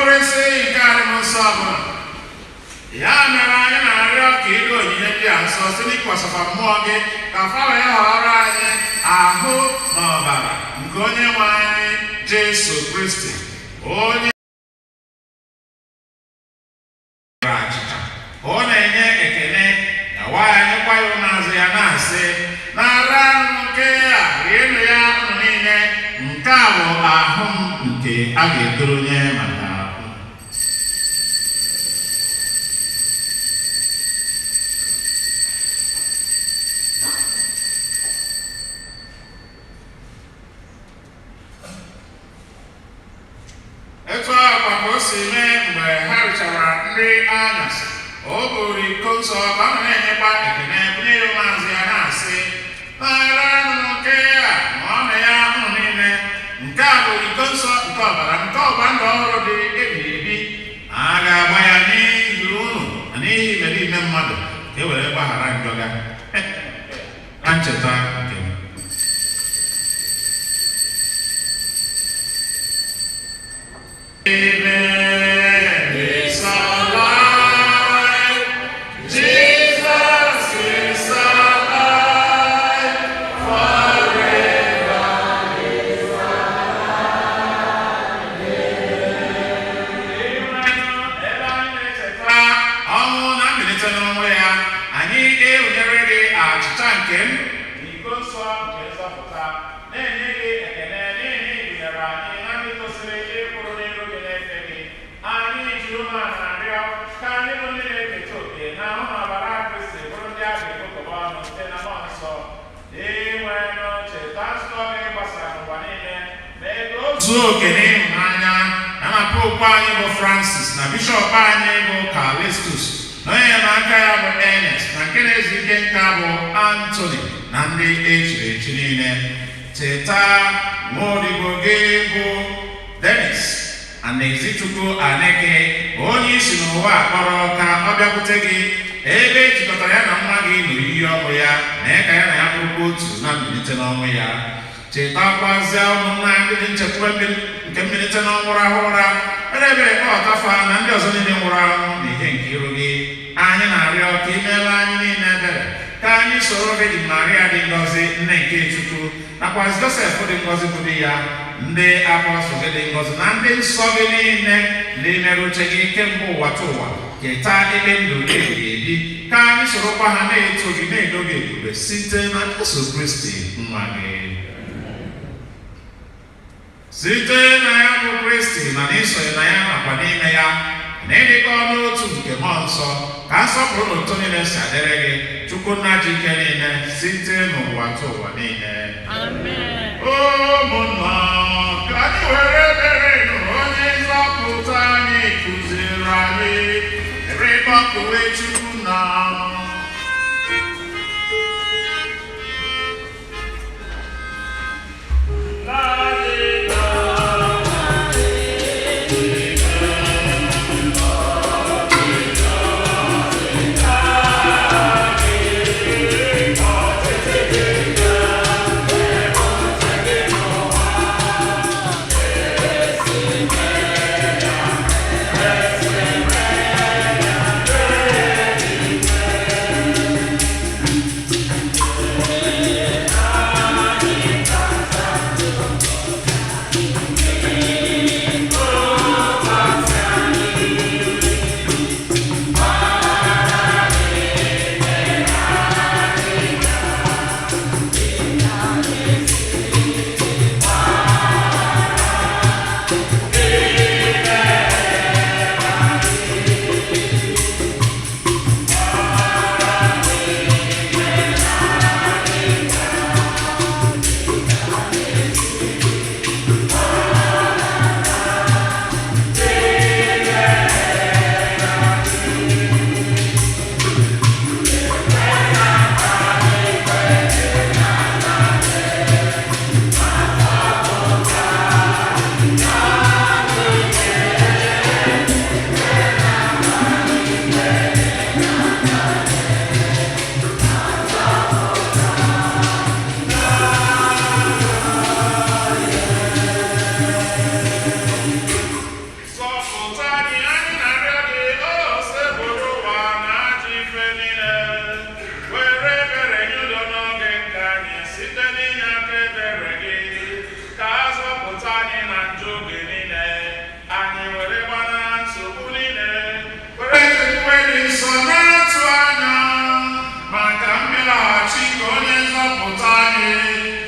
mkpụrụ isi nke adịm nsọ ọbụla. Ya mere anyị na-arịọ ka iru onyinye ndị a nsọ site n'ịkwasịkwa mmụọ gị, ka fa wee ghọrọ anyị ahụ na ọbara nke onye nwe anyị Jesu Kristi, onye achịcha ọ na-enye ekele na nwaanyị kwa ya ụmụazụ ya, na-asị, "Nara nke a, rienụ ya unu niile. Nke a bụ ahụ m nke a ga-etoro nye maka unu." Etu a kwa ka o si mee mgbe ha richara nri anyasị, o buru iko nsọ, ka ọ na-enyekwa ekele, bunye ya ụmụazụ ya, na-asị, "Naranụ nke a, ṅụọnụ ya unu niile. Nke a bụ iko nsọ nke ọbara nke ọgba ndụ ọhụrụ dị ebighị ebi. A ga-agba ya n'ihi unu na n'ihi imerime mmadụ, ka e were gbaghara njọ ga na ncheta nke m." Amen. Is alive. Jesus is alive forever. Is alive. Ebe anyị na-echeta ọnwụ na mbilite n'ọnwụ ya, anyị ewunyere gị achịcha nke ndụ na iko nsọ nke nzọpụta, na-enye gị ekele n'ihi na ị gụnyere anyị na ndị tosiri ịkwụrụ n'iru gị na-efe gị. Anyị ji umeala na-arịọ ka anyị bụ ndị na-eketa oke na ahụ na ọbara Kristi bụrụ ndị a ga-ekpokọba ọnụ site na mmụọ nsọ. Dinwenụ, cheta nzukọ gị gbasara n'ụwa niile, mee ka o zuo oke n'ịhụnanya, ya na popu anyị bụ Francis, na bishọp anyị bụ Callistus, na onye enyemaka ya bụ Ernest, na nke na-ezu ike nka bụ Anthony, na ndị echiri echi niile. Cheta nwaodibo gị bụ Dennis Anaezichukwu Aneke, onye isi n'ụwa kpọrọ ka ọ bịakwute gị, ebe ejikọtara ya na nwa gị n'oyiyi ọnwụ ya, mee ka ya na ya bụrụkwa otu na mbilite n'ọnwụ ya. Chetakwazịa ụmụnna ndị dị nchekwube nke mbilite n'ọnwụ rahụ ụra, mere ebere kpọtafa na ndị ọzọ niile nwụrụ anwụ na ihe nke iru gị. Anyị na-arịọ ka ị meela anyị niile ebere, ka anyị soro Virgin Maria dị ngọzi, nne nke Chukwu, nakwa Josef dị ngọzi bụ di ya, ndị apọstụl gị dị ngọzi, na ndị nsọ gị niile, ndị mere uche gị kemgbe ụwa tụ ụwa, keta ebe ndụ ebighị ebi, ka anyị sorokwa ha na-eto gị, na-edo gị ebube, site na Jesu Kristi nwa gị. Site na ya bụ Kristi, na n'isonye na ya, nakwa n'ime ya, na ịdịkọ n'otu nke mmụọ nsọ, ka nsọpụrụ na ụtọ niile si adịrị gị, Chukwu nna ji ike niile, site n'ụwa tụ ụwa niile. Amen. Ụmụnna, ka anyị were ebere nụrụ onye nzọpụta anyị kụziri anyị, rịkpọkuwe Chukwu na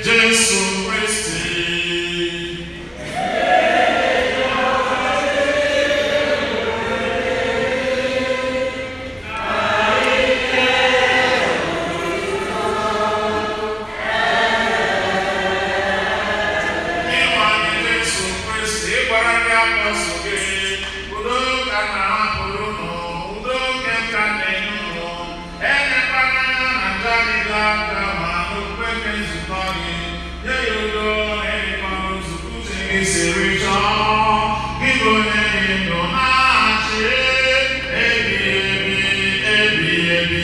Jesu Kristi. Ịnwe anyị Jesu Kristi gwara ndị apọstụl gị, udo ka m na-ahapụrụ unu, udo nke m ka m na-enye unu. Elekwana anya na njọ anyị dị aka ma n'okwukwe nke nzukọ gị, nye ya udo na ịdịkọ n'otu uche gị siri chọọ. Gị bụ onye dị ndụ na-achị ebighị ebi ebighị ebi.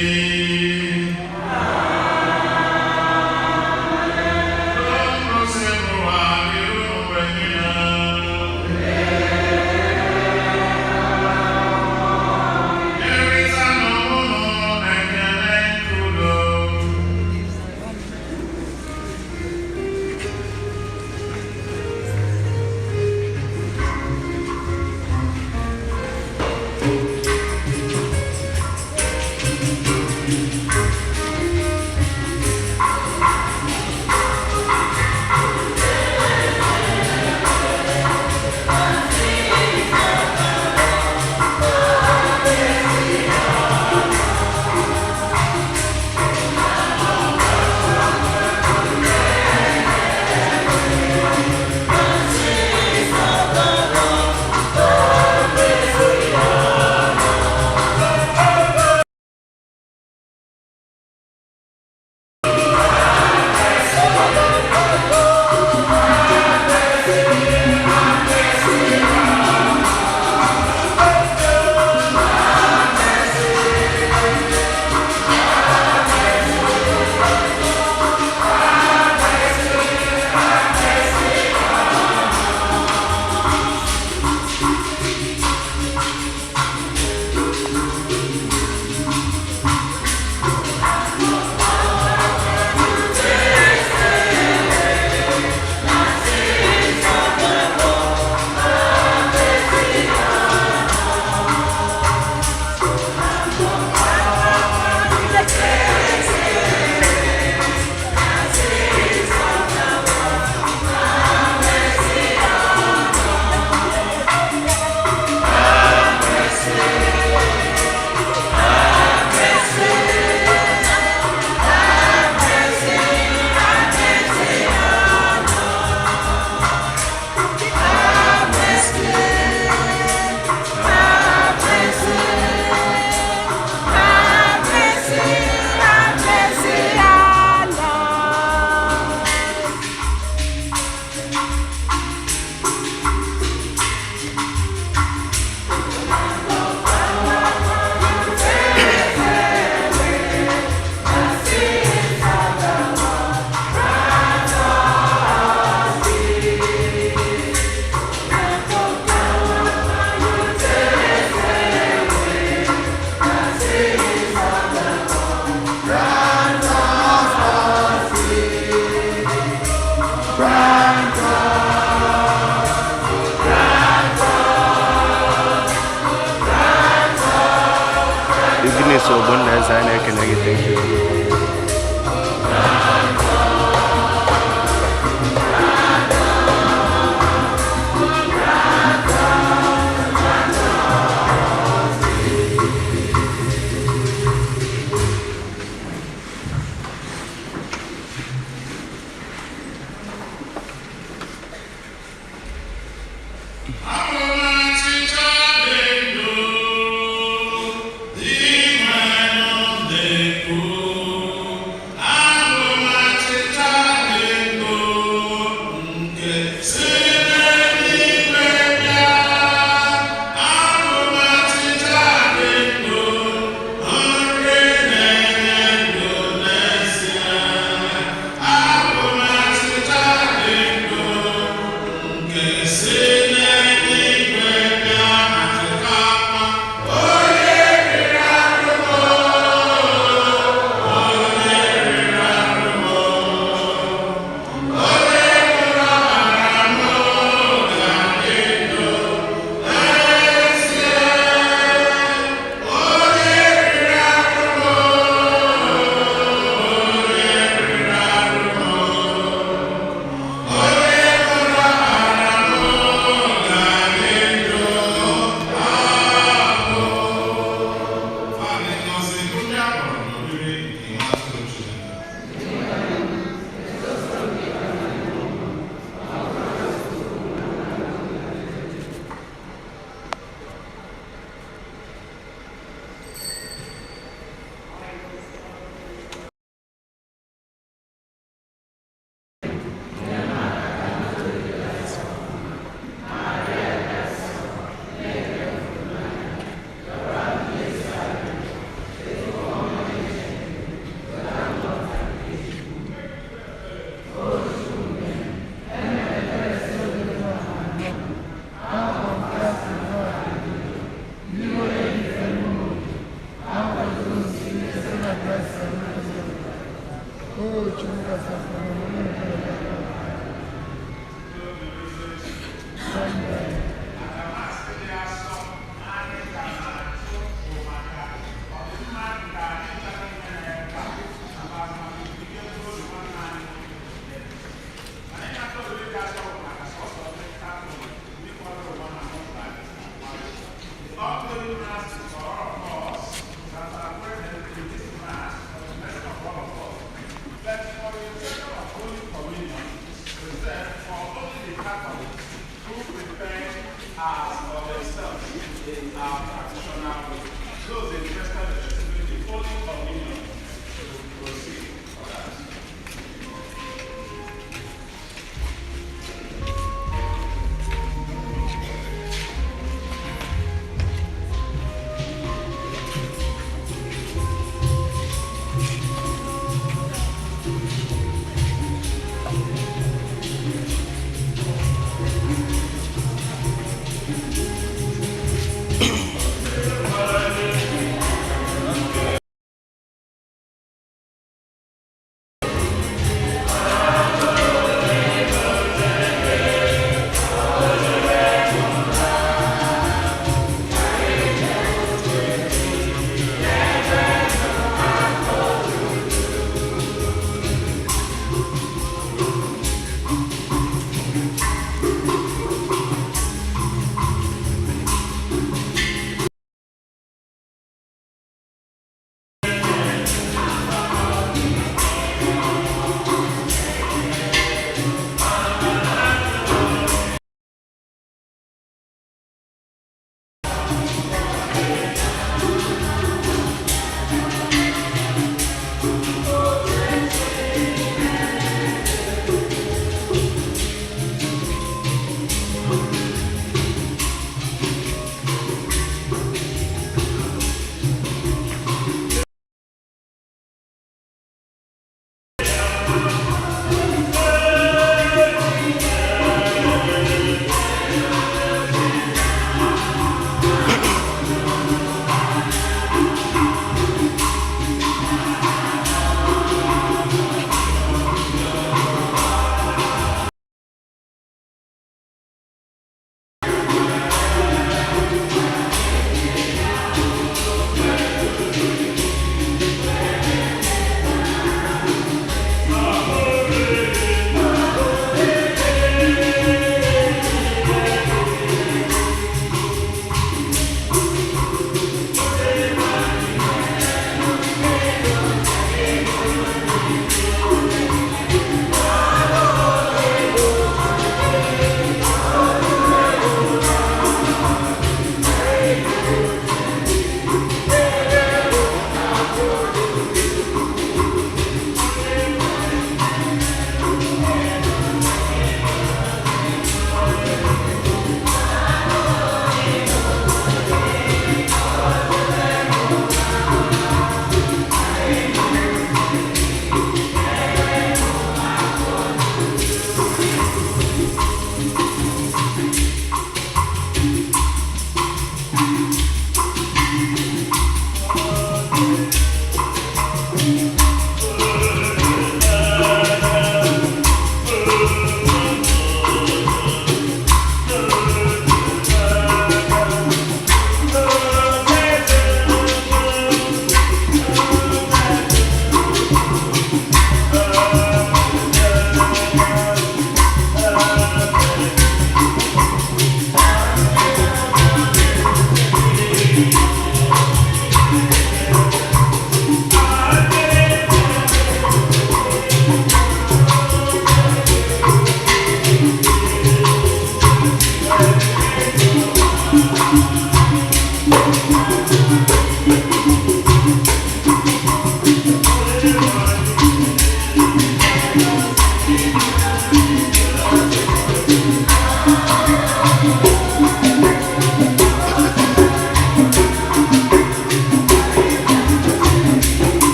Ignis Ogbonna Eze, anyị na-ekele gị. Thank you. Achịcha dị ndụ, dị mmanụ na-ekwu. our traditional way. Those interested in receiving the Holy Communion should proceed for that.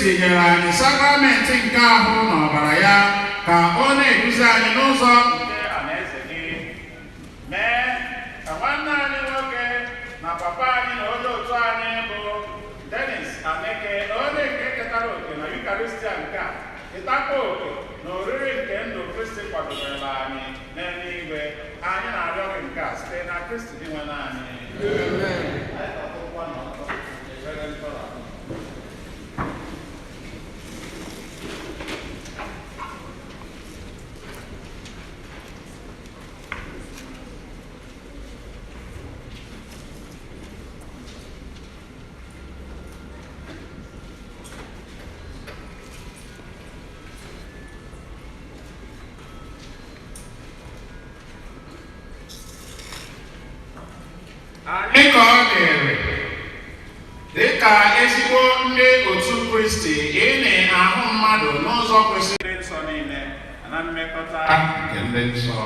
Kristi nyere anyị sakramenti nke ahụ na ọbara ya ka ọ na-eduzi anyị n'ụzọ nke alaeze gị. Mee ka nwanne anyị nwoke na papa anyị na onye otu anyị bụ Dennis Aneke, onye nke ketara oke na Yukaristia nke a, ketakwa oke na oriri nke ndụ Kristi kwadoberela anyị n'eluigwe. Anyị na-arịọ gị nke a site na Kristi Dinwenụ anyị. Anyị ga-akwụkwọ n'ọtọ. Reverend Father. Anyị ka ọ dịrị dịka ezigbo ndị otu Kristi ị na-ahụ mmadụ n'ụzọ kwesịrị ndị nsọ niile na mmekọta nke ndị nsọ.